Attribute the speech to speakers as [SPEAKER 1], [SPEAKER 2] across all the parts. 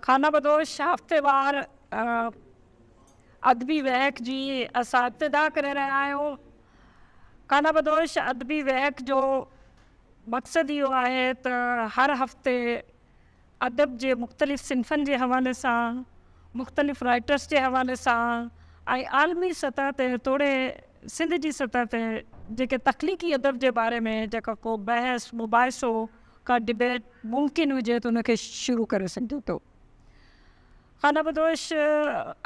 [SPEAKER 1] خانه بدوش هفتيوار ادبي ويهڪ جي اسان ابتدا ڪري رهيا آهيون. خانه بدوش ادبي ويهڪ جو مقصد اهو آهي ته هر هفتي ادب جي مختلف صنفن جي حوالي سان، مختلف رائٽرس جي حوالي سان ۽ عالمي سطح تي توڙي سنڌ جي سطح تي جيڪي تخليقي ادب جي باري ۾ جيڪا ڪو بحث مباحثو ڪا ڊبيٽ ممڪن هجي ته ان کي شروع ڪري سگهجي ٿو. خانه بدوش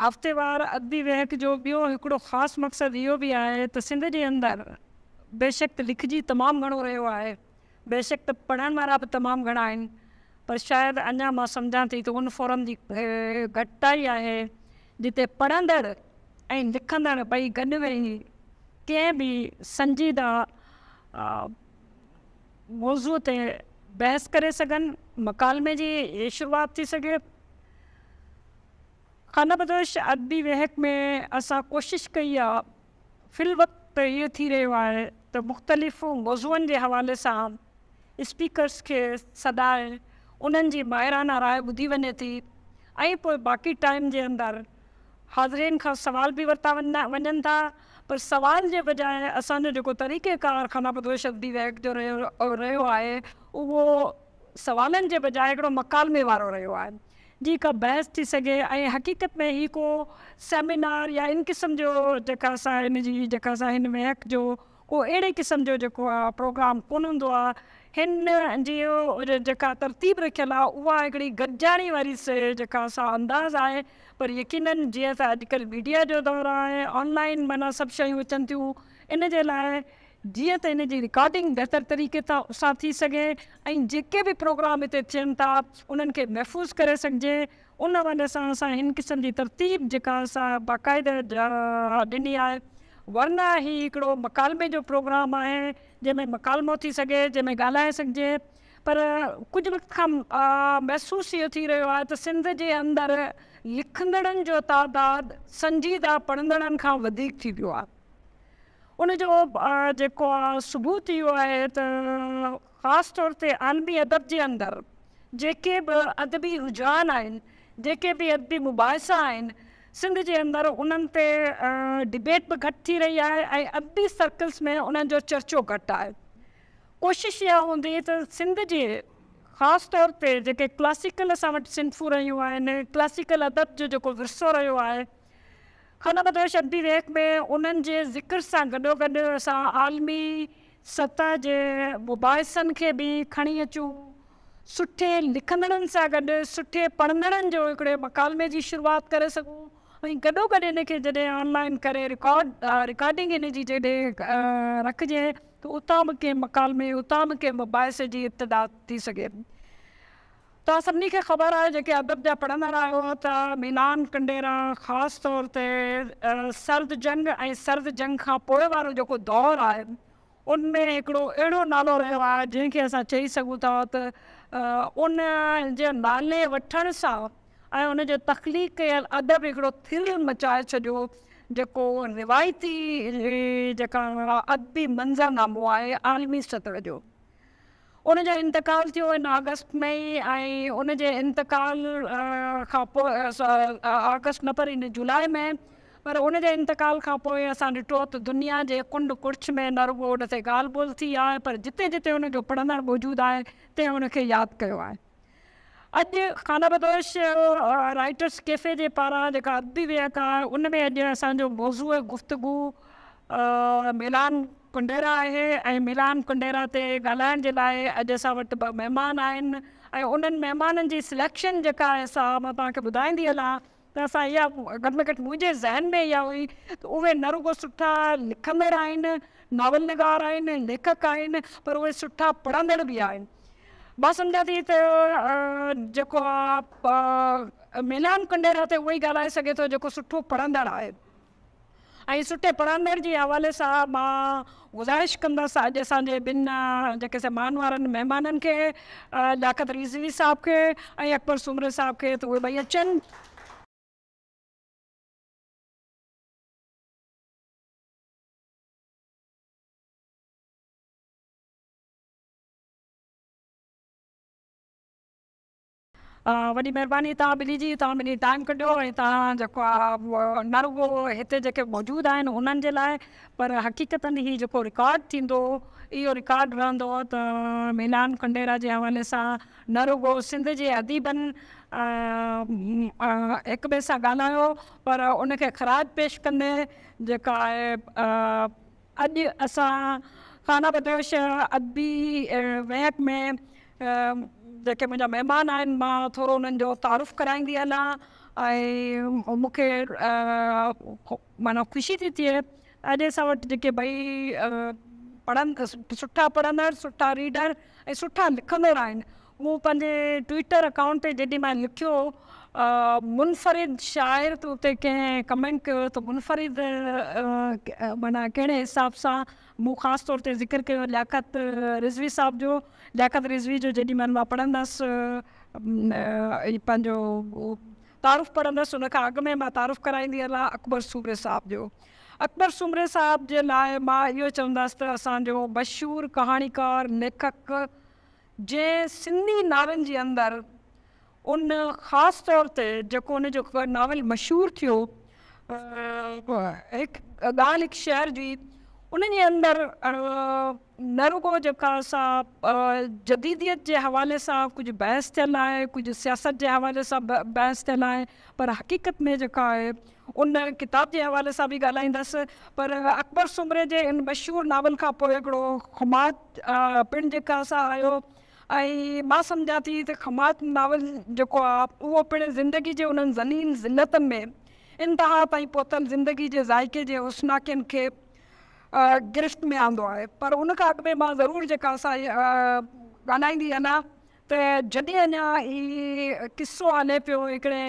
[SPEAKER 1] هفتيوار ادبي ويهڪ جو ٻيو هڪڙو خاص مقصد اهو به آهي ته سنڌ جي اندر بيشڪ ته لکجي تمام گهڻو رهيو آهي، بيشڪ ته پڙهڻ وارا به تمام گهڻا آهن پر شايد اڃا مان سمجهان ٿي ته ان فورم جي گهٽتائي آهي جتي پڙهندڙ ۽ لکندڙ ٻئي گڏ ويهي ڪنهن به سنجيده موضوع تي بحث ڪري سگهن، مڪالمي جي شروعات ٿي سگهي. خانه بدوش ادبي ويهڪ ۾ اسان ڪوشش ڪئي آ في الوقت ته اهو ٿي رهيو آهي ته مختلف موضوعن جي حوالي سان اسپيڪرس کي سڏائي انهن جي ماهرانه راء ٻڌي وڃي ٿي ۽ پوء باقي ٽائيم جي اندر حاضرين کان سوال به ورتا وڃن ٿا پر سوال جي بجاء اسان جو جيڪو طريقه ڪار خانه بدوش ادبي ويهڪ جو رهيو آهي اهو سوالن جي بجاء هڪڙو مڪالمي وارو رهيو آهي جي ڪا بحث ٿي سگهي ۽ حقيقت ۾ هي ڪو سيمينار يا ان قسم جو جيڪا سا ان جي جيڪا سا هن ويهڪ جو ڪو اهڙي قسم جو جيڪو آ پروگرام ڪونه هوندو آ هن جي جيڪا ترتيب رکيل آ اها هڪڙي گڏجاڻي واري جيڪا سا انداز آهي پر يقينن جيئن ته اڄڪلهه ميڊيا جو دور آهي آن لائن معنيٰ سڀ شيون اچن ٿيون ان جي لاء جيئن ته ان جي رڪارڊنگ بهتر طريقي سان ٿي سگهي ۽ جيڪي به پروگرام هتي ٿين ٿا انهن کي محفوظ ڪري سگهجي ان حوالي سان اسان هن قسم جي ترتيب جيڪا سا باقاعده ڏني آهي ورنه هي هڪڙو مڪالمي جو پروگرام آهي جنهن ۾ مڪالمو ٿي سگهي جنهن ۾ ڳالهائي سگهجي پر ڪجهه وقت کان محسوس اهو ٿي رهيو آهي ته سنڌ جي اندر لکندڙن جو تعداد سنجيده پڙهندڙن کان وڌيڪ ٿي ويو آهي. ان جو جيڪو ثبوت اهو آهي ته خاص طور تي عالمي ادب جي اندر جيڪي به ادبي رجحان آهن، جيڪي به ادبي مباحثا آهن، سنڌ جي اندر انهن تي ڊبيٽ به گهٽ ٿي رهي آهي ۽ ادبي سرڪلز ۾ انهن جو چرچو گهٽ آهي. ڪوشش اها هوندي ته سنڌ جي خاص طور تي جيڪي ڪلاسيڪل اسان وٽ صنفون رهيون آهن، ڪلاسيڪل ادب جو جيڪو ورثو رهيو آهي، خانه بدوش ادبي ويهڪ ۾ انهن جي ذڪر سان گڏوگڏ اسان عالمي سطح جي مباحثن کي به کڻي اچون، سٺي لکندڙن سان گڏ سٺي پڙهندڙن جو هڪڙي مڪالمي جي شروعات ڪري سگهون ۽ گڏوگڏ ان کي جڏهن آن لائين ڪري رڪارڊ رڪارڊنگ ان جي جڏهن رکجي ته اتان به ڪنهن مڪالمي اتان به ڪنهن مباحثي جي ابتدا ٿي سگهي. توهان سڀني کي خبر آهي جيڪي ادب جا پڙهندڙ آهيو ته ميلان ڪنڊيرا خاص طور تي سرد جنگ ۽ سرد جنگ کان پوء وارو جيڪو دور آهي ان ۾ هڪڙو اهڙو نالو رهيو آهي جنهن کي اسان چئي سگهون ٿا ته ان جي نالي وٺڻ سان ۽ ان جو تخليق ڪيل ادب هڪڙو ٿرل مچائي ڇڏيو جيڪو روايتي جيڪا ادبي منظرنامو آهي عالمي سطح جو. ان جو انتقال ٿيو ان آگسٽ ۾ ئي ۽ ان جي انتقال کان پوء آگسٽ نه پر ان جولاء ۾ پر ان جي انتقال کان پوء اسان ڏٺو ته دنيا جي ڪنڊ ڪڙڇ ۾ نه رڳو ان تي ڳالهه ٻولهه ٿي آهي پر جتي جتي ان جو پڙهندڙ موجود آهي تنهن ان کي ياد ڪيو آهي. اڄ خانه بدوش رائيٽرس ڪيفي جي پاران جيڪا ادبي ويهڪ آهي ان ۾ اڄ اسان جو موضوع گفتگو ميلان ڪنڊيرا آهي ۽ ميلان ڪنڊيرا تي ڳالهائڻ جي لاء اڄ اسان وٽ ٻه مهمان آهن ۽ انهن مهمانن جي سليڪشن جيڪا آهي سا مان توهان کي ٻڌائيندي هلان ته اسان اها گهٽ ۾ گهٽ منهنجي ذهن ۾ اها هئي ته اهي نه رڳو سٺا لکندڙ آهن، ناول نگار آهن، ليکڪ آهن پر اهي سٺا پڙهندڙ به آهن. مان سمجهان ٿي ته جيڪو ميلان ڪنڊيرا تي اهو ئي ڳالهائي سگهي ٿو جيڪو سٺو پڙهندڙ آهي. ۽ سٺي پڙهندڙ جي حوالي سان مان گذارش ڪندس اڄ اسان جي ٻن جيڪي سي مان وارن مهمانن کي لياقت رضوي صاحب کي ۽ اڪبر سومري صاحب کي ته اهي ٻئي اچن. وڏي مهرباني توهان ٻنهي جي توهان ٻنهي ٽائيم ڪڍيو ۽ توهان جيڪو آهي نه رڳو هتي جيڪي موجود آهن انهن جي لاء پر حقيقتن هي جيڪو رڪارڊ ٿيندو اهو رڪارڊ رهندو ته ميلان کنڊيرا جي حوالي سان نه رڳو سنڌ جي اديبن هڪ ٻئي سان ڳالهايو پر ان کي خراج پيش ڪندي جيڪا آهي اڄ اسان خانه بدوش ادبي ويهڪ ۾ جيڪي منهنجا مهمان آهن مان ٿورو انهن جو تعارف ڪرائيندي هلان ۽ مون کي معنيٰ خوشي ٿي ٿئي اڄ اسان وٽ جيڪي ڀئي پڙهن سٺا پڙهندڙ سٺا ريڊر ۽ سٺا لکندڙ آهن مون پنهنجي ٽوئٽر اڪائونٽ تي جيڏي مهل لکيو منفرد شاعر ته اتي ڪنهن ڪمينٽ ڪيو ته منفرد معنيٰ ڪهڙي حساب سان مون خاص طور تي ذڪر ڪيو لياقت رضوي صاحب جو لياقت رضوي جو جيڏي مهل مان پڙهندس پنهنجو تعارف پڙهندس ان کان اڳ ۾ مان تعارف ڪرائيندي هلان اڪبر سومري صاحب جو اڪبر سومري صاحب جي لاء مان اهو چوندس ته اسان جو مشهور ڪهاڻيڪار ليکڪ جنهن سنڌي ناول جي اندر ان خاص طور تي جيڪو ان جو ناول مشهور ٿيو هڪ ڳالهه هڪ شهر جي ان جي اندر نه رڳو جيڪا سا جديديت جي حوالي سان ڪجهه بحث ٿيل آهي ڪجهه سياست جي حوالي سان بحث ٿيل آهي پر حقيقت ۾ جيڪا آهي ان ڪتاب جي حوالي سان به ڳالهائيندس پر اڪبر سومري جي ان مشهور ناول کان پوء هڪڙو خمات پڻ جيڪا سا آيو ۽ مان سمجهان ٿي ته خمات ناول جيڪو آهي اهو پڻ زندگي جي انهن ذليل ذلتن ۾ انتها تائين پهتل زندگي جي ذائقي جي حسناڪين کي گرفت ۾ آندو آهي پر ان کان اڳ ۾ مان ضرور جيڪا سا ڳالهائيندي هلان ته جڏهن اڃا هي قصو هلي پيو هڪڙي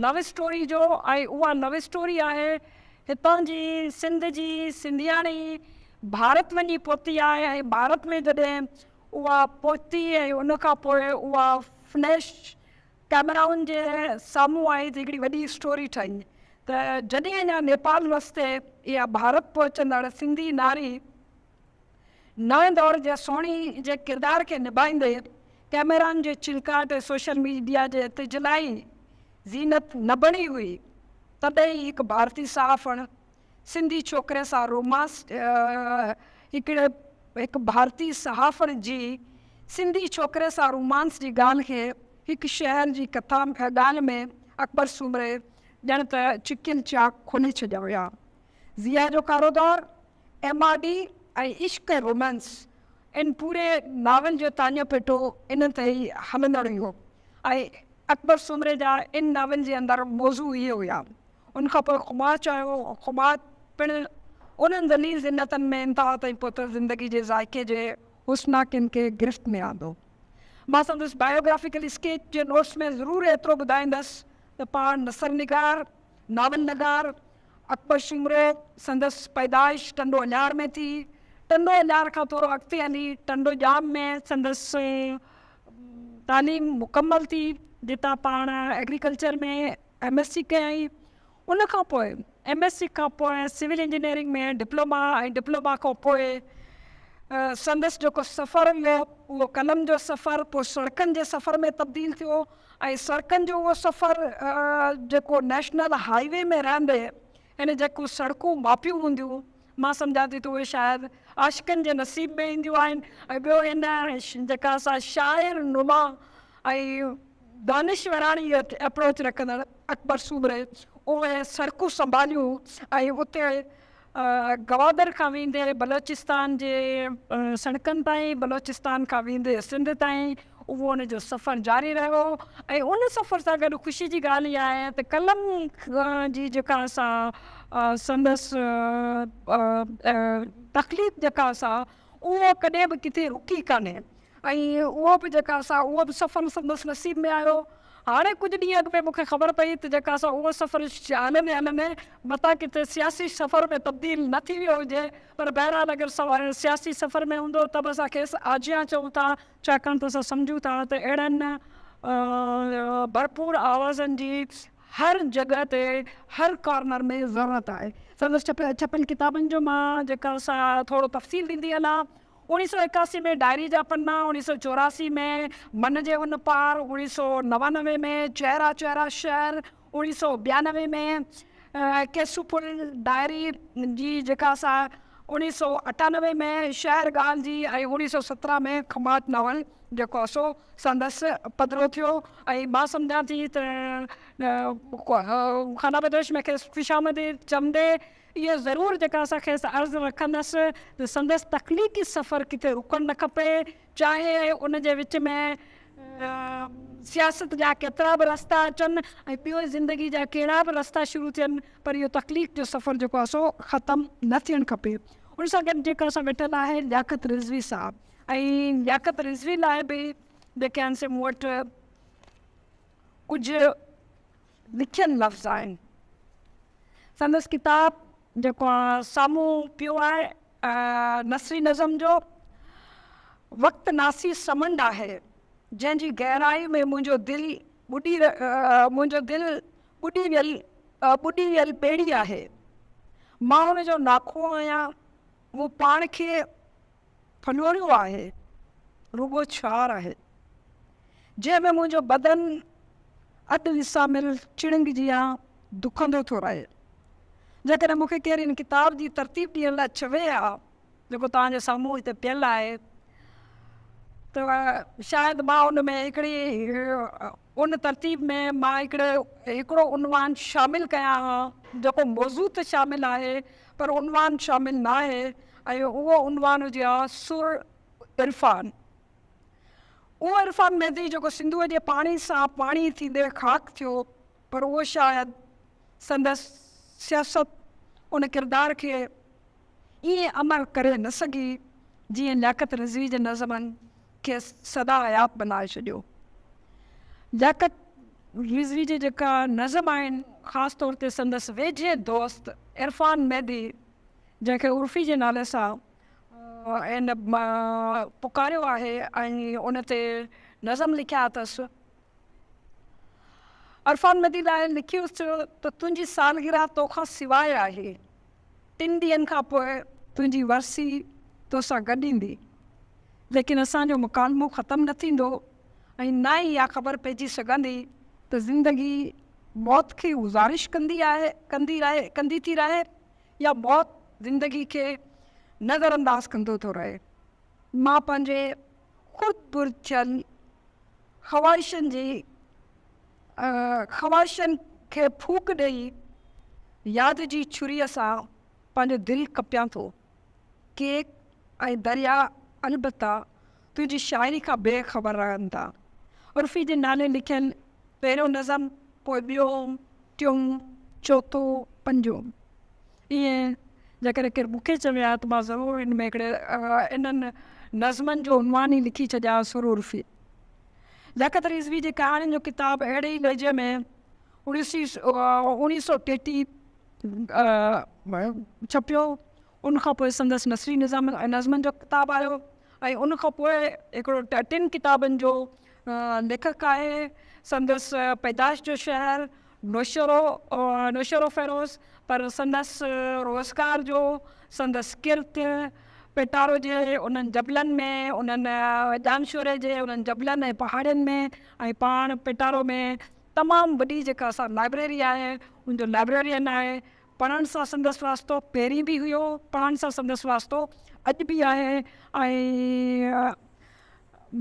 [SPEAKER 1] لو اسٽوري جو ۽ اها لو اسٽوري آهي هتان جي سنڌ جي سنڌياڻي ڀارت وڃي پهتي آهي ۽ ڀارت ۾ جڏهن اها پهتي ۽ ان کان پوء اها فليش ڪئميرائن جي سامهون آئي ته هڪڙي وڏي اسٽوري ٺهي ته جڏهن اڃا نيپال رستي اها ڀارت پهچندڙ سنڌي ناري نئين دور جي سهڻي جي ڪردار کي نڀائيندي ڪئميرائن جي چلڪاٽ ۽ سوشل ميڊيا جي تجلائي زينت نه بڻي هئي تڏهن ئي هڪ ڀارتي صحافڻ سنڌي ڇوڪري سان رومانس هڪڙي هڪ ڀارتي صحافڻ جي سنڌي ڇوڪري سان رومانس جي ڳالهه کي هڪ شهر جي ڪٿا ڳالهه ۾ اڪبر سومري ڄڻ ته چڪيل چاڪ کولي ڇڏيا هيا. ضياء جو ڪارو دور، ايم آر ڊي ۽ عشق ۽ رومانس ان پوري ناول جو تاڃو پيٽو ان تي ئي هلندڙ هيو ۽ اڪبر سومري جا ان ناول جي اندر موضوع اهي هيا. ان کان پوء خماچ آيو، خماچ پڻ انهن ذليل ذلتن ۾ انتها تائين پهتل زندگي جي ذائقي جي حسناڪين کي گرفت ۾ آندو. مان سندس بايوگرافيڪل اسڪيچ جي نوٽس ۾ ضرور ايترو ٻڌائيندس ته پاڻ نثر نگار، ناول نگار اڪبر سومرو سندس پيدائش ٽنڊو الهيار ۾ ٿي. ٽنڊو الهيار کان ٿورو اڳتي هلي ٽنڊو ڄام ۾ سندس تعليم مڪمل ٿي، جتان پاڻ ايگريڪلچر ۾ ايم ايس سي ڪيائين. ان کان پوء ايم ايس سي کان پوء سول انجنيئرنگ ۾ ڊپلوما ۽ ڊپلوما کان پوء سندس جيڪو سفر هيو اهو قلم جو سفر پوء سڙڪن جي سفر ۾ تبديل ٿيو ۽ سڙڪن جو اهو سفر جيڪو نيشنل هاء وي ۾ رهندي هن جيڪو سڙڪون ماپيون هونديون مان سمجهان ٿي ته اهي شايد عاشقن جي نصيب ۾ اينديون آهن ۽ ٻيو هن جيڪا سا شاعر نما ۽ دانشوراڻي اپروچ رکندڙ اڪبر سومري اهي سڙڪون سنڀاليون ۽ اتي گوادر کان ويندي بلوچستان جي سڙڪن تائين، بلوچستان کان ويندي سنڌ تائين اهو ان جو سفر جاري رهيو ۽ ان سفر سان گڏ خوشي جي ڳالهه اها آهي ته قلم جي جيڪا سا سندس تخليق جيڪا سا اهو ڪڏهن به ڪٿي رڪي ڪانهي ۽ اهو به جيڪا سا اهو به سفر سندس نصيب ۾ آيو. هاڻي ڪجهه ڏينهن اڳ ۾ مون کي خبر پئي ته جيڪا سا اهو سفر هلندي هلندي متان ڪٿي سياسي سفر ۾ تبديل نه ٿي ويو هجي پر بهرحال اگر سياسي سفر ۾ هوندو ته به اسان کيس آجيان چئون ٿا ڇاڪاڻ ته اسان سمجهون ٿا ته اهڙن ڀرپور آوازن جي هر جڳهه تي هر ڪارنر ۾ ضرورت آهي. سندس ڇپيل ڪتابن جو مان جيڪا سا ٿورو تفصيل ڏيندي هلان. 1981 ۾ ڊائري جا پنا، 1984 ۾ من جي ان پار، 1999 ۾ چهرا چهرا شهر، 1992 ۾ ڪيسو پل ڊائري جي جيڪا سا 1998 ۾ شهر ڳالهه جي ۽ 1917 ۾ کماٽ ناول جيڪو آهي سو سندس پڌرو ٿيو ۽ مان سمجهان ٿي ته خانه بدوش ۾ کيس خوش آمديد چوندي اهو ضرور جيڪا اسان کيس عرض رکندس ته سندس تخليقي سفر ڪٿي رڪڻ نه کپي چاهي ان جي وچ ۾ سياست جا ڪيترا به رستا اچن ۽ ٻيو زندگي جا ڪهڙا به رستا شروع ٿين پر اهو تخليق جو سفر جيڪو آهي سو ختم نه ٿيڻ کپي. ان سان گڏ جيڪا اسان ويٺل آهي لياقت رضوي صاحب ۽ لياقت رضوي لاء به جيڪي آهن سي مون وٽ ڪجهه لکيل لفظ آهن. سندس ڪتاب جيڪو سامهون پيو آهي نثري نظم جو وقت ناسي سمنڊ آهي جنهن جي گهرائي ۾ منهنجو دل ٻڏي منهنجو دل ٻڏي ويل ٻڏي ويل ٻيڙي آهي. مان ان جو ناکئو آهيان. مون پاڻ کي ڦلوريو آهي، رڳو ڇار آهي، جنهن ۾ منهنجو بدن اڌ وساميل چڻنگ جيان دکندو ٿو رهي. جيڪڏهن مون کي ڪير هن ڪتاب جي ترتيب ڏيڻ لاء چوي ها، جيڪو توهان جي سامهون هتي پيل آهي، ته شايد مان ان ۾ هڪڙي ان ترتيب ۾ مان هڪڙي هڪڙو عنوان شامل ڪيان ها، جيڪو موضوع ته شامل آهي، پر عنوان شامل ناهي ۽ اهو عنوان هجي ها سر عرفان. اهو عرفان مهدي جيڪو سنڌوء جي پاڻي سان پاڻي ٿيندي خاڪ ٿيو، پر اهو شايد سندس سياست ان ڪردار کي ائين امر ڪري نه سگهي، جيئن لياقت رضوي جي نظمن کيس سدا حيات بنائي ڇڏيو. لياقت رضوي جي جيڪا نظم آهن، خاص طور تي سندس ويجهي دوست عرفان مهدي جنهن کي عرفي جي نالي سان هن پڪاريو آهي ۽ ان تي نظم لکيا اٿس. عرفان مهدي لاء لکيس ته تنهنجي سالگرهه توکان سواء آهي. ٽن ڏينهن کان پوء تنهنجي ورسي توسان گڏ ايندي. ليڪن اسان جو مڪالمو ختم نه ٿيندو ۽ نه ئي اها خبر پئجي سگهندي ته زندگي موت کي گذارش ڪندي آهي ڪندي رهي ڪندي ٿي رهي يا موت زندگي کي نظر انداز ڪندو ٿو رهي. مان پنهنجي خود برد ٿيل خواهشن جي خواهشن کي ڦوڪ ڏئي ياد جي ڇريء سان پنهنجو دل ڪپيان ٿو. ڪيڪ ۽ درياء البته تنهنجي شاعري کان بي خبر رهن ٿا. عرفي جي نالي لکيل پهريون نظم، پوء ٻيو، ٽيون، چوٿون، پنجون. ائين جيڪڏهن ڪير مون کي چوي ها ته مان ضرور ان ۾ هڪڙي انهن نظمن جو عنوان ئي لکي ڇڏيان ها سر عرفي. لياقت رضوي جي ڪهاڻين جو ڪتاب اهڙي ئي لهجي ۾ 1933 ڇپيو. ان کان پوء سندس نثري نظمن جو ڪتاب آيو ۽ ان کان پوء هڪڙو ٽن ڪتابن جو ليکڪ آهي. سندس پيدائش جو شهر نوشهرو نوشهروفيروز پر سندس روزگار جو سندس ڪرت پيٽارو جي انهن جبلن ۾ انهن ڄامشوري جي انهن جبلن ۽ پهاڙين ۾ ۽ پاڻ پيٽارو ۾ تمام وڏي جيڪا اسان لائبريري آهي ان جو لائبريرين آهي پڙهڻ سان سندس واسطو پهرين به هيو پڙهڻ سان سندس واسطو اڄ به آهي ۽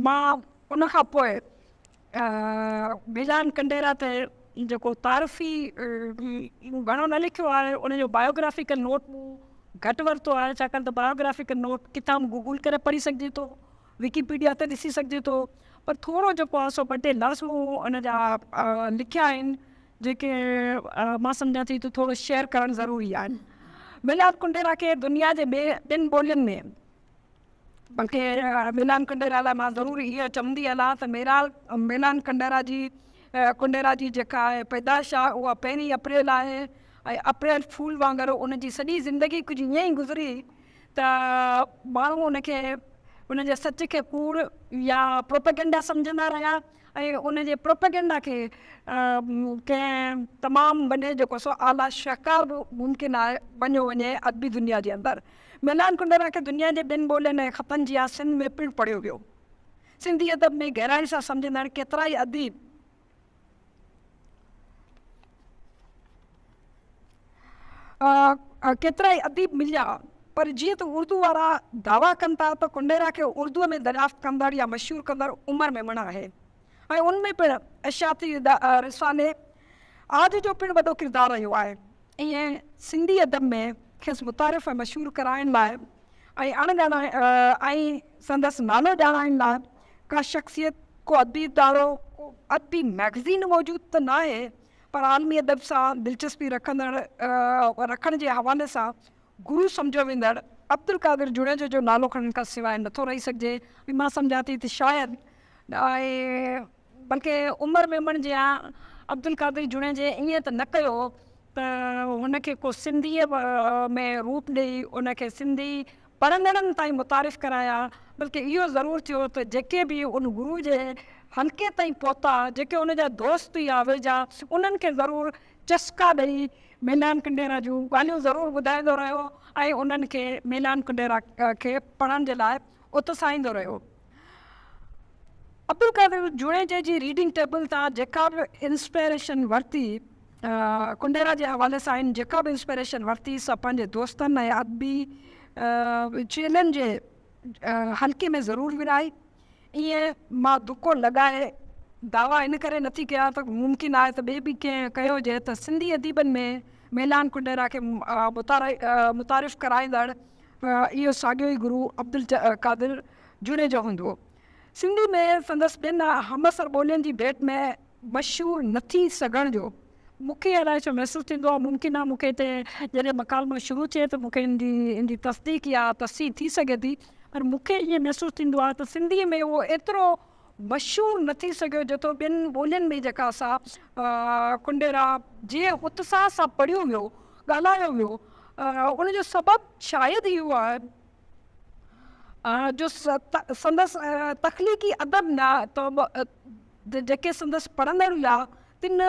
[SPEAKER 1] مان ان کان پوء ميلان ڪنڊيرا تي جيڪو تعارفي مون گهڻو نه لکيو آهي ان جو بايوگرافيڪل نوٽ مون گهٽ ورتو آهي ڇاڪاڻ ته بايوگرافيڪل نوٽ ڪٿان به گوگل ڪري پڙهي سگهجي ٿو وڪيپيڊيا تي ڏسي سگهجي ٿو پر ٿورو جيڪو آهي سو ٻه ٽي لفظ مون ان جا لکيا آهن جيڪي مان سمجهان ٿي ته ٿورو شيئر ڪرڻ ضروري آهن ميلان ڪنڊيرا کي دنيا جي ٻين ٻولين ۾ بلڪه ميلان ڪنڊيرا لاء مان ضرور اهو چوندي هلان ته ميرال ميلان ڪنڊيرا جي ڪنڊيرا جي جيڪا پيدائش آهي اها پهرين اپريل آهي ۽ اپريل فول وانگر ان جي سڄي زندگي ڪجهه ائين ئي گذري ته ماڻهو ان کي ان جي سچ کي ڪوڙ يا پروپيگنڊا سمجهندا رهيا. ۽ ان جي پروپيگنڊا کي ڪنهن تمام وڏي جيڪو سو اعليٰ شهڪار به ممڪن آهي مڃيو وڃي ادبي دنيا جي اندر. ميلان ڪنڊيرا کي دنيا جي ٻين ٻولين ۽ خطن جيان سنڌ ۾ پڻ پڙهيو ويو. سنڌي ادب ۾ گهرائي سان سمجهندڙ ڪيترائي اديب، ڪيترائي اديب مليا پر جيئن ته اردو وارا دعويٰ ڪن ٿا ته ڪنڊيرا کي اردوء ۾ دريافت ڪندڙ يا مشهور ڪندڙ عمر ميمڻ آهي ۽ ان ۾ پڻ اشاعتي رسالي آج جو پڻ وڏو ڪردار رهيو آهي. ائين سنڌي ادب ۾ کيس متعارف ۽ مشهور ڪرائڻ لاء ۽ اڻ ڄاڻائي ۽ سندس نالو ڄاڻائڻ لاء ڪا شخصيت، ڪو ادبي ادارو، ڪو ادبي مئگزين موجود ته ناهي پر عالمي ادب سان دلچسپي رکندڙ رکڻ جي حوالي سان گرو سمجهيو ويندڙ عبدالقادر جوڻيجو جو نالو کڻڻ کان سواء نٿو رهي سگهجي ۽ مان سمجهان ٿي ته شايد ۽ بلڪه عمر ميمڻ جيان عبدالقادر جوڻيجي ائين ته نه ڪيو ته هن کي ڪو سنڌيء ۾ روپ ڏئي ان کي سنڌي پڙهندڙن تائين متعارف ڪرايا، بلڪه اهو ضرور ٿيو ته جيڪي به ان گرو جي حلقي تائين پهتا، جيڪي ان جا دوست يا ويجها، انهن کي ضرور چسڪا ڏئي ميلان ڪنڊيرا جون ڳالهيون ضرور ٻڌائيندو رهيو ۽ انهن کي ميلان ڪنڊيرا کي پڙهڻ جي لاء اتساهيندو رهيو. عبدالقادر جوڻيجي جي ريڊنگ ٽيبل تان جيڪا به انسپيريشن ورتي، ڪنڊيرا جي حوالي سان هن جيڪا به انسپيريشن ورتي سا پنهنجي دوستن ۽ ادبي چيلن جي حلقي ۾ ضرور ورهائي. ائين مان دڪو لڳائي دعويٰ ان ڪري نٿي ڪيان ته ممڪن آهي ته ٻئي به ڪنهن ڪيو هجي ته سنڌي اديبن ۾ ميلان ڪنڊيرا کي متعارف ڪرائيندڙ اهو ساڳيو ئي گرو عبدالقادر جوڻيجو هوندو هو. سنڌي ۾ سندس ٻين همعصر ٻولين جي ڀيٽ ۾ مشهور نه ٿي سگهڻ جو مون کي الائي ڇو محسوس ٿيندو آهي. ممڪن آهي مون کي هتي جڏهن مڪالمو شروع ٿئي ته مون کي ان جي تصديق يا تصحيح ٿي سگهي ٿي پر مون کي ائين محسوس ٿيندو آهي ته سنڌيء ۾ اهو ايترو مشهور نه ٿي سگهيو جيترو ٻين ٻولين ۾ جيڪا سا ڪنڊيرا جي اتساهه سان پڙهيو ويو، ڳالهايو ويو. ان جو سبب شايد اهو آهي جو سندس تخليقي ادب نه ته جيڪي سندس پڙهندڙ هيا تن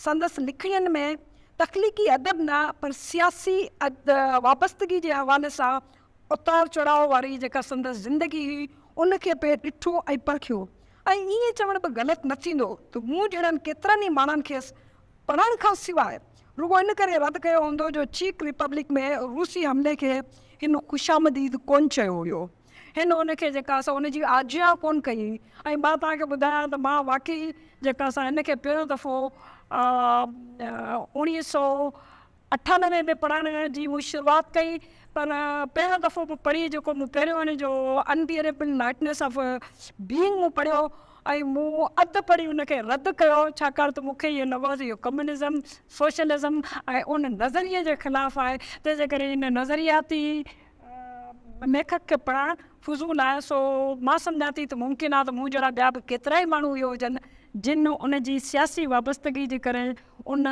[SPEAKER 1] سندس لکڻين ۾ تخليقي ادب نه پر سياسي وابستگي جي حوالي سان اتار چڙهاء واري جيڪا سندس زندگي هئي ان کي پئي ڏٺو ۽ پرکيو ۽ ائين چوڻ به غلط نه ٿيندو ته مون جهڙن ڪيترن ئي ماڻهن کيس پڙهڻ کان سواء رڳو ان ڪري رد ڪيو هوندو جو چيڪ ريپبلڪ ۾ روسي حملي کي هن خوشامديد ڪونه چيو هيو. هن ان کي جيڪا سا ان جي آجيان ڪونه ڪئي ۽ مان توهان کي ٻڌايان ته مان واقعي جيڪا سا هن کي پهريون دفعو 1998 ۾ پڙهڻ جي مون شروعات ڪئي پر پهريون دفعو مون پڙهي جيڪو مون پهريون هن جو انبيئريبل لائٽنيس آف بيئنگ مون پڙهيو ۽ مون اڌ پڙهي ان کي رد ڪيو ڇاڪاڻ ته مون کي اهو لڳو ته اهو ڪميونزم، سوشلزم ۽ ان نظريي جي خلاف آهي تنهن جي ڪري ان نظرياتي ليکڪ کي پڙهڻ فضول آهي سو مان سمجهان ٿي ته ممڪن آهي ته مون جهڙا ٻيا به ڪيترائي ماڻهو اهو هجن جن ان جي سياسي وابستگي جي ڪري ان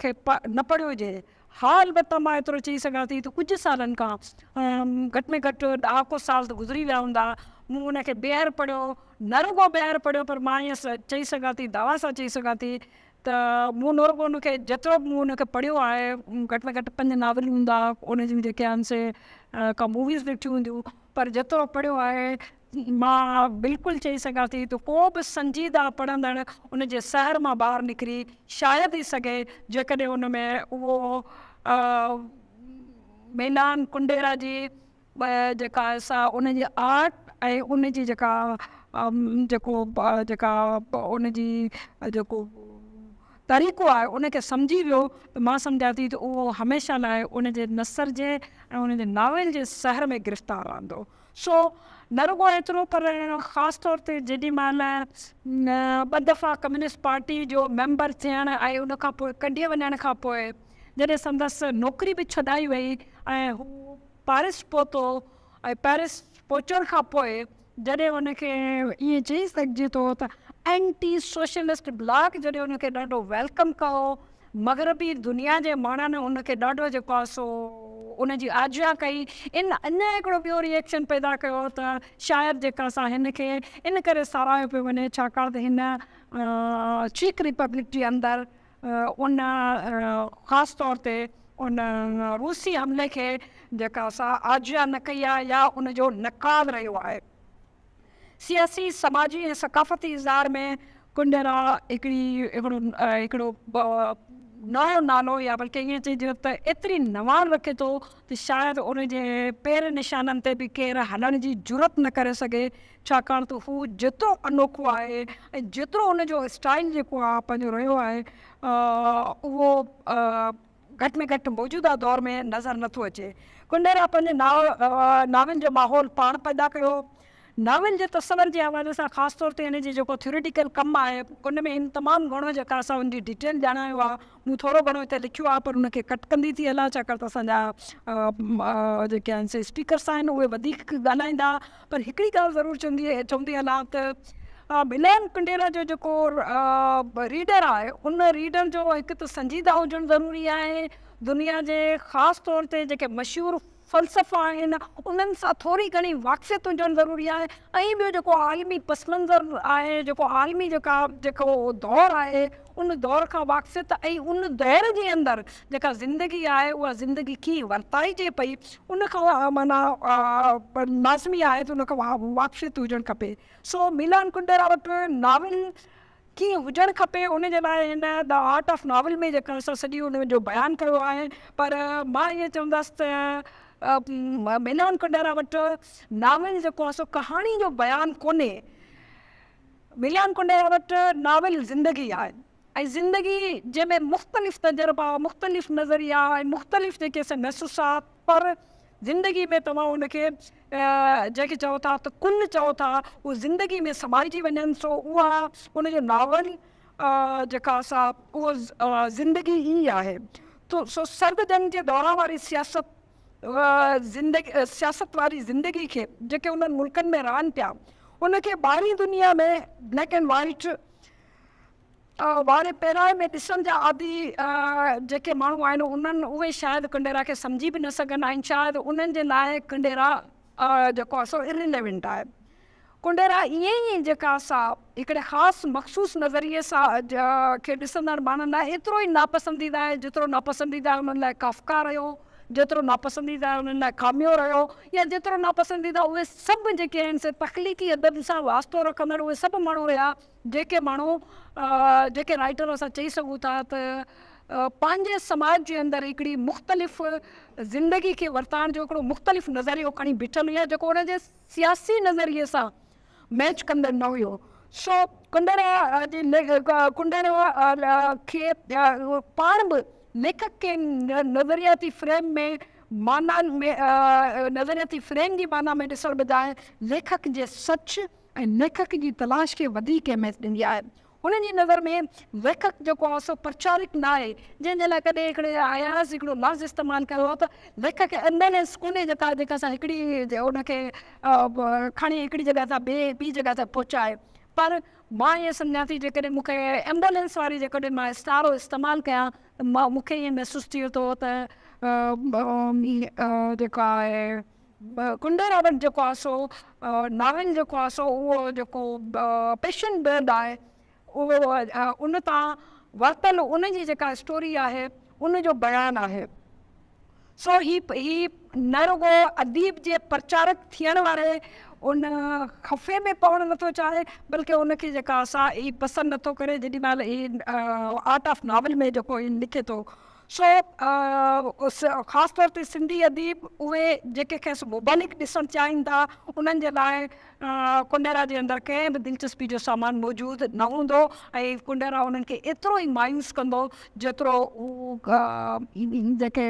[SPEAKER 1] کي نه پڙهيو هجي. ها البته مان ايترو چئي سگهان ٿي ته ڪجهه سالن کان گهٽ ۾ گهٽ ڏهاڪو سال ته گذري ويا هوندا مون ان کي ٻيهر پڙهيو نه رڳو ٻيهر پڙهيو پر مان ائين چئي سگهان ٿي دعويٰ سان چئي سگهان ٿي ته مون نه رڳو ان کي جيترو به مون ان کي پڙهيو آهي گهٽ ۾ گهٽ پنج ناول هوندا ان جون جيڪي آهن سي ڪا موويز ڏٺيون هونديون پر جيترو پڙهيو آهي مان بلڪل چئي سگهان ٿي ته ڪو به سنجيده پڙهندڙ ان جي سحر مان ٻاهر نڪري شايد ئي سگهي جيڪڏهن ان ۾ اهو ميلان ڪنڊيرا جي جيڪا آهي سا ان جي آرٽ ۽ ان جي جيڪا جيڪو جيڪا ان جي جيڪو طريقو آهي ان کي سمجهي ويو ته مان سمجهان ٿي ته اهو هميشه لاء ان جي نثر جي ۽ ان جي ناول جي سحر ۾ گرفتار رهندو. سو نه رڳو ايترو پر خاص طور تي جيڏي مهل ٻه دفعا ڪميونسٽ پارٽي جو ميمبر ٿيڻ ۽ ان کان پوء ڪڍي وڃڻ کان پوء جڏهن سندس نوڪري به ڇڏائي وئي ۽ هو پئرس پهتو ۽ پئرس پهچڻ کان پوء جڏهن ان کي ائين چئي سگهجي ٿو ته اينٽي سوشلسٽ بلاڪ جڏهن ان کي ڏاڍو welcome ڪيو مغربي دنيا جي ماڻهن ان کي ڏاڍو جيڪو آهي سو ان جي آجيان ڪئي. ان اڃا هڪڙو ٻيو ري ايڪشن پيدا ڪيو ته شايد جيڪا سا هن کي ان ڪري ساراهيو پيو وڃي ڇاڪاڻ ته هن چيڪ ريپبلڪ جي اندر ان خاص طور تي ان روسي حملي کي جيڪا سا آجيان نه ڪئي آهي يا ان جو نقاد رهيو آهي. سياسي، سماجي ۽ ثقافتي اظهار ۾ ڪنڊيرا هڪڙي هڪڙو هڪڙو نئون نالو يا بلڪه ائين چئجي ته ايتري نواڻ رکي ٿو ته شايد ان جي پير نشانن تي به ڪير هلڻ جي جرئت نه ڪري سگهي ڇاڪاڻ ته هو جيترو انوکو آهي ۽ جيترو ان جو اسٽائيل جيڪو آهي پنهنجو رهيو آهي اهو گهٽ ۾ گهٽ موجوده دور ۾ نظر نٿو اچي. ڪنڊيرا پنهنجي ناول جو ماحول پاڻ پيدا ڪيو. ناول جي تصور جي حوالي سان خاص طور تي هن جي جيڪو ٿيوريٽيڪل ڪم آهي ان ۾ هن تمام گهڻو جيڪا اسان ان جي ڊيٽيل ڄاڻايو آهي. مون ٿورو گهڻو هتي لکيو آهي پر ان کي ڪٽ ڪندي ٿي هلان ڇاڪاڻ ته اسان جا جيڪي آهن سي اسپيڪرس آهن اهي وڌيڪ ڳالهائيندا پر هڪڙي ڳالهه ضرور چوندي هلان ته ملان ڪنڊيرا جو جيڪو ريڊر آهي ان ريڊر جو هڪ ته سنجيده هجڻ ضروري آهي دنيا جي خاص طور تي جيڪي مشهور فلسفا آهن انهن سان ٿوري گهڻي واقفيت هجڻ ضروري آهي ۽ ٻيو جيڪو عالمي پس منظر آهي جيڪو عالمي جيڪا جيڪو دور آهي ان دور کان واقفيت ۽ ان دور جي اندر جيڪا زندگي آهي اها زندگي ڪيئن ورتائجي پئي ان کان معنيٰ لازمي آهي ته ان کان واقفيت هجڻ کپي. سو ميلان ڪنڊيرا وٽ ناول ڪيئن هجڻ کپي ان جي لاء هن the art of novel ۾ جيڪا سا سڄي ان جو بيان ڪيو آهي پر مان ائين چوندس ته ميلان ڪنڊيرا وٽ ناول جيڪو آهي سو ڪهاڻي جو بيان ڪونهي. ميلان ڪنڊيرا وٽ ناول زندگي آهي ۽ زندگي جنهن ۾ مختلف تجربا، مختلف نظريا ۽ مختلف جيڪي سي محسوسات پر زندگي ۾ توهان ان کي جنهن کي چئو ٿا ته ڪل چئو ٿا اهو زندگي ۾ سمائجي وڃن سو اها ان جو ناول جيڪا سا اهو زندگي ئي آهي سو سرد جنگ جي دوران واري سياست زندگي سياست واري زندگي کي جيڪي انهن ملڪن ۾ رهن پيا ان کي ٻاهرين دنيا ۾ بليڪ اينڊ وائيٽ واري پيرائي ۾ ڏسڻ جا عادي جيڪي ماڻهو آهن انهن اهي شايد ڪنڊيرا کي سمجهي به نه سگهن ۽ شايد انهن جي لاء ڪنڊيرا جيڪو آهي سو ارريليونٽ آهي. ڪنڊيرا ائين ئي جيڪا سا هڪڙي خاص مخصوص نظريي سان کي ڏسندڙ ماڻهن لاء ايترو ئي ناپسنديده آهي جيترو ناپسنديده انهن لاء ڪافڪا رهيو، جيترو ناپسنديده انهن لاء ڪاميو رهيو يا جيترو ناپسنديده اهي سڀ جيڪي آهن سي تخليقي ادب سان واسطو رکندڙ اهي سڀ ماڻهو رهيا جيڪي ماڻهو جيڪي رائيٽر اسان چئي سگهون ٿا ته پنهنجي سماج جي اندر هڪڙي مختلف زندگي کي ورتائڻ جو هڪڙو مختلف نظريو کڻي بيٺل هيا جيڪو انهن جي سياسي نظريي سان ميچ ڪندڙ نه هيو سو ڪنڊيرا جي ڪنڊيرا کي پاڻ به ليکڪ کي نظرياتي فريم ۾ معنيٰ ۾ نظرياتي فريم جي معنيٰ ۾ ڏسڻ بجاء ليکڪ جي سچ ۽ ليکڪ جي تلاش کي وڌيڪ اهميت ڏيندي آهي. هن جي نظر ۾ ليکڪ جيڪو آهي سو پرچارڪ نه آهي، جنهن جي لاء ڪڏهن هڪڙي اياز هڪڙو لفظ استعمال ڪيو هو ته ليکڪ ايمبولينس ڪونهي جيڪا جيڪا اسان هڪڙي ان کي کڻي هڪڙي جڳهه تان ٻي ٻي جڳهه تائين پهچائي پر مان ائين سمجهان ٿي جيڪڏهن مون کي ايمبولينس واري جيڪڏهن مان استعارو استعمال ڪيان ته مان مون کي ائين محسوس ٿئي ٿو ته جيڪو آهي ڪنڊيرا وٽ جيڪو آهي سو ناول جيڪو آهي سو اهو جيڪو پيشنٽ برڊ آهي اهو ان تان ورتل ان جي جيڪا اسٽوري آهي ان جو بيان آهي سو هي هي نه رڳو اديب جي پرچارڪ ٿيڻ واري ان خفي ۾ پوڻ نٿو چاهي بلڪه ان کي جيڪا سا هي پسند نٿو ڪري جيڏي مهل هي آرٽ آف ناول ۾ جيڪو هي لکي ٿو سو خاص طور تي سنڌي اديب اهي جيڪي کيس مبالغ ڏسڻ چاهين ٿا انهن جي لاء ڪنڊيرا جي اندر ڪنهن به دلچسپي جو سامان موجود نه هوندو ۽ ڪنڊيرا انهن کي ايترو ئي مايوس ڪندو جيترو هو جيڪي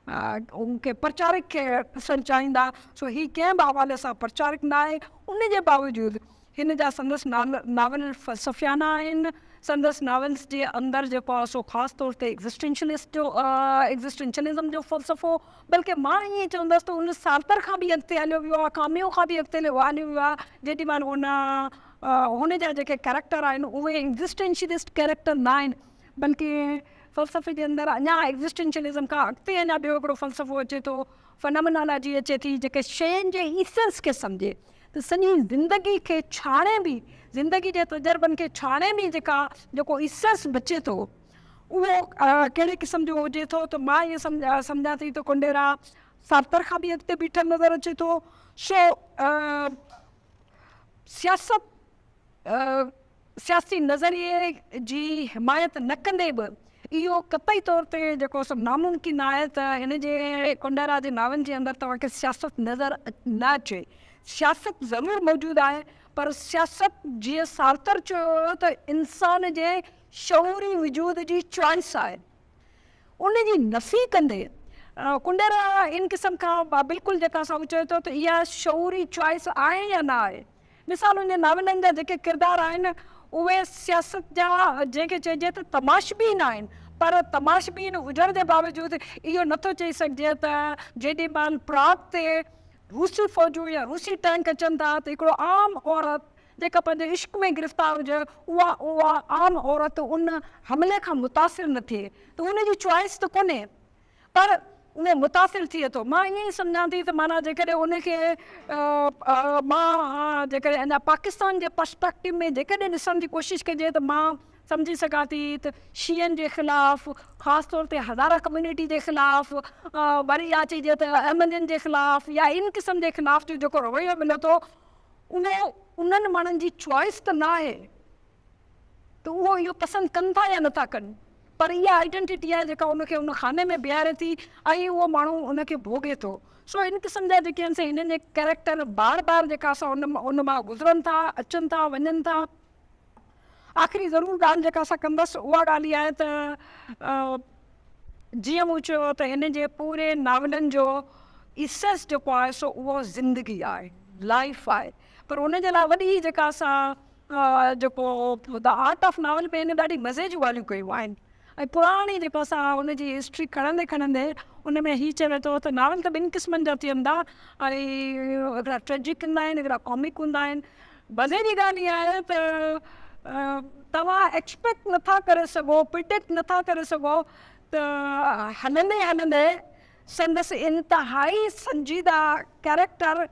[SPEAKER 1] ان کي پرچارڪ کي ڏسڻ چاهيندا. سو هي ڪنهن به حوالي سان پرچارڪ نه آهي ان جي باوجود هن جا سندس ناول فلسفيانه آهن. سندس ناولز جي اندر جيڪو آهي سو خاص طور تي ايگزسٽينشلسٽ جو ايگزسٽينشلزم جو فلسفو بلڪه مان ائين چوندس ته ان سارتر کان به اڳتي هليو ويو آهي، ڪاميو کان به اڳتي هليو ويو آهي. جيڏي مهل ان هن جا جيڪي ڪيريڪٽر آهن اهي ايگزسٽينشلسٽ ڪيريڪٽر نه آهن بلڪه فلسفي جي اندر اڃا ايگزسٽينشلزم کان اڳتي اڃا ٻيو هڪڙو فلسفو اچي ٿو، فنامنالاجي اچي ٿي جيڪي شين جي ايسنس کي سمجهي. ته سڄي زندگي کي ڇاڻي به زندگي جي تجربن کي ڇاڻي به جيڪا جيڪو ايسنس بچي ٿو اهو ڪهڙي قسم جو هجي ٿو ته مان ائين سمجهان ٿي ته ڪنڊيرا سارتر کان به اڳتي بيٺل نظر اچي ٿو. سو سياست سياسي نظريي جي حمايت نه ڪندي به اهو قطعي طور تي جيڪو سو ناممڪن آهي ته هن جي ڪنڊيرا جي ناول جي اندر توهان کي سياست نظر نه اچي. سياست ضرور موجود آهي پر سياست جيئن سارتر چيو هيو ته انسان جي شعوري وجود جي چوائس آهي. ان جي نفي ڪندي ڪنڊيرا ان قسم کان بلڪل جيڪا سا هو چوي ٿو ته اها شعوري چوائس آهي يا نه آهي. مثال ان جي ناولن جا جيڪي ڪردار آهن اهي سياست جا جنهن کي چئجي ته تماشبين آهن پر تماشبين هجڻ جي باوجود اهو نٿو چئي سگهجي ته جيڏي مهل پراگ تي روسي فوجون يا روسي ٽينڪ اچن ٿا ته هڪڙو عام عورت جيڪا پنهنجي عشق ۾ گرفتار هجي اها اها عام عورت ان حملي کان متاثر نه ٿئي ته ان جي چوائس ته ڪونهي پر اهو متاثر ٿئي ٿو. مان ائين ئي سمجهان ٿي ته معنيٰ جيڪڏهن ان کي مان جيڪڏهن اڃا پاڪستان جي پرسپيڪٽو ۾ جيڪڏهن ڏسڻ جي ڪوشش ڪجي ته مان سمجهي سگهان ٿي ته شيعن جي خلاف خاص طور تي هزاره ڪميونٽي جي خلاف وري يا چئجي ته احمدين جي خلاف يا ان قسم جي خلاف جو جيڪو رويو ملي ٿو اهو انهن ماڻهن جي چوائس ته نه آهي ته اهو اهو پسند ڪن ٿا يا نٿا ڪن پر اها آئيڊنٽيٽي آهي جيڪا ان کي ان خاني ۾ بيهاري ٿي ۽ اهو ماڻهو ان کي ڀوڳي ٿو. سو ان قسم جا جيڪي آهن سي هنن جي ڪيريڪٽر بار بار جيڪا سا ان ان مان گذرن ٿا اچن ٿا وڃن ٿا. آخري ضرور ڳالهه جيڪا سا ڪندس اها ڳالهه اها آهي ته جيئن مون چيو ته هن جي پوري ناولن جو ايسنس جيڪو آهي سو اهو زندگي آهي، لائيف آهي پر ان جي لاء وڏي جيڪا سا جيڪو the art of novel ۾ هن ڏاڍي مزي جون ڳالهيون ڪيون آهن ۽ پراڻي جيڪو سا ان جي هسٽري کڻندي کڻندي ان ۾ هي چوي ٿو ته ناول ته ٻن قسمن جا ٿين ٿا ۽ هڪڙا ٽريجڪ هوندا آهن هڪڙا ڪامڪ هوندا آهن مزي جي ڳالهه اها آهي ته توهان ايڪسپيڪٽ نٿا ڪري سگهو پرڊڪٽ نٿا ڪري سگهو ته هلندي هلندي سندس انتهائي سنجيده ڪيريڪٽر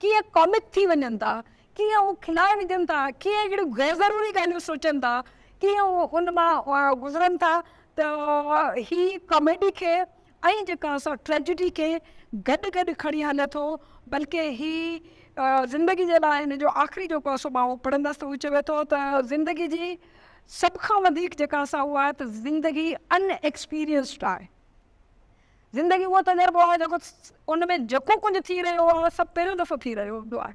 [SPEAKER 1] ڪيئن ڪامڪ ٿي وڃن ٿا، ڪيئن هو کلائي وجهن ٿا، ڪيئن اهڙيون غير ضروري ڳالهيون سوچن ٿا، ڪيئن هو ان مان گذرن ٿا ته هي ڪاميڊي کي ۽ جيڪا سا ٽريجڊي کي گڏ گڏ کڻي هلي ٿو بلڪه هي زندگي جي لاء هن جو آخري جيڪو سو مان اهو پڙهندس ته هو چوي ٿو ته زندگي جي سڀ کان وڌيڪ جيڪا سا اها آهي ته زندگي ان ايڪسپيرينسڊ آهي. زندگي اهو تجربو آهي جيڪو ان ۾ جيڪو ڪجهه ٿي رهيو آهي سڀ پهريون دفعو ٿي رهيو هوندو آهي.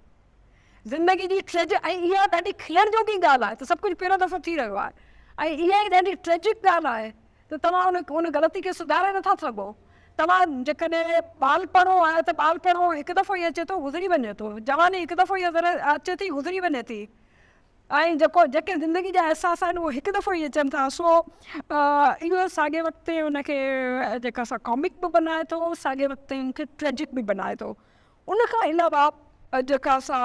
[SPEAKER 1] زندگي جي ٽريج ۽ اها ڏاڍي کلڻ جوڳي ڳالهه آهي ته سڀ ڪجهه پهريون دفعو ٿي رهيو آهي ۽ اها ئي ڏاڍي ٽريجڪ ڳالهه آهي ته توهان ان ان غلطي کي سڌاري نٿا سگهو. توهان جيڪڏهن ٻالپڻو آهي ته ٻالپڻو هڪ دفعو ئي اچي ٿو گذري وڃي ٿو. جواني هڪ دفعو ئي اچي ٿي گذري وڃي ٿي. ۽ جيڪو جيڪي زندگي جا احساس آهن اهي هڪ دفعو ئي اچن ٿا. سو اهو ساڳئي وقت تي ان کي جيڪا سا ڪامڪ به بنائي ٿو ساڳئي وقت تي ان کي ٽريجڪ به بنائي ٿو. ان کان علاوه جيڪا سا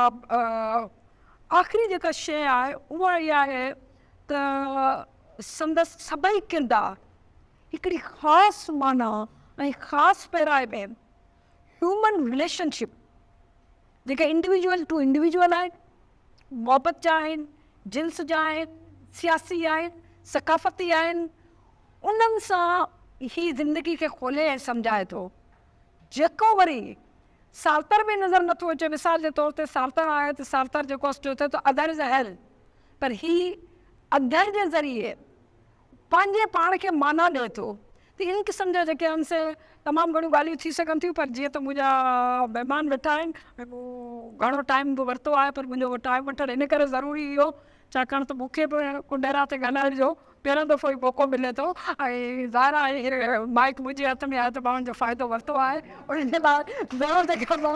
[SPEAKER 1] آخري جيڪا شيء آهي اها اها آهي ته سندس سڀئي ڪردار هڪڙي خاص معنيٰ ۽ خاص پيرائي ۾ هيومن رليشن شپ جيڪا انڊيويجوئل ٽو انڊيويجوئل آهن، محبت جا آهن، جنس جا آهن، سياسي آهن، ثقافتي آهن، انهن سان هي زندگي کي کولي ۽ سمجهائي ٿو. جيڪو وري سارتر ۾ نظر نٿو اچي، مثال جي طور تي سارتر آهي ته سارتر جيڪو چوي ٿو ته ادر از هيل پر هي اڌر جي ذريعي پنهنجي پاڻ کي معنيٰ ڏئي ٿو ته ان قسم جا جيڪي آهن سي تمام گهڻيون ڳالهيون ٿي سگهن ٿيون پر جيئن ته منهنجا مهمان ويٺا آهن ۽ مون گهڻو ٽائيم به ورتو آهي پر منهنجو اهو ٽائيم وٺڻ ان ڪري ضروري هيو ڇاڪاڻ ته مون کي به ڪنڊيرا تي ڳالهائڻ جو پهريون دفعو ئي موقعو ملي ٿو ۽ ظاهر آهي مائيڪ منهنجي هٿ ۾ آهي ته مان ان جو فائدو ورتو آهي ان جي لاء ضرور جيڪو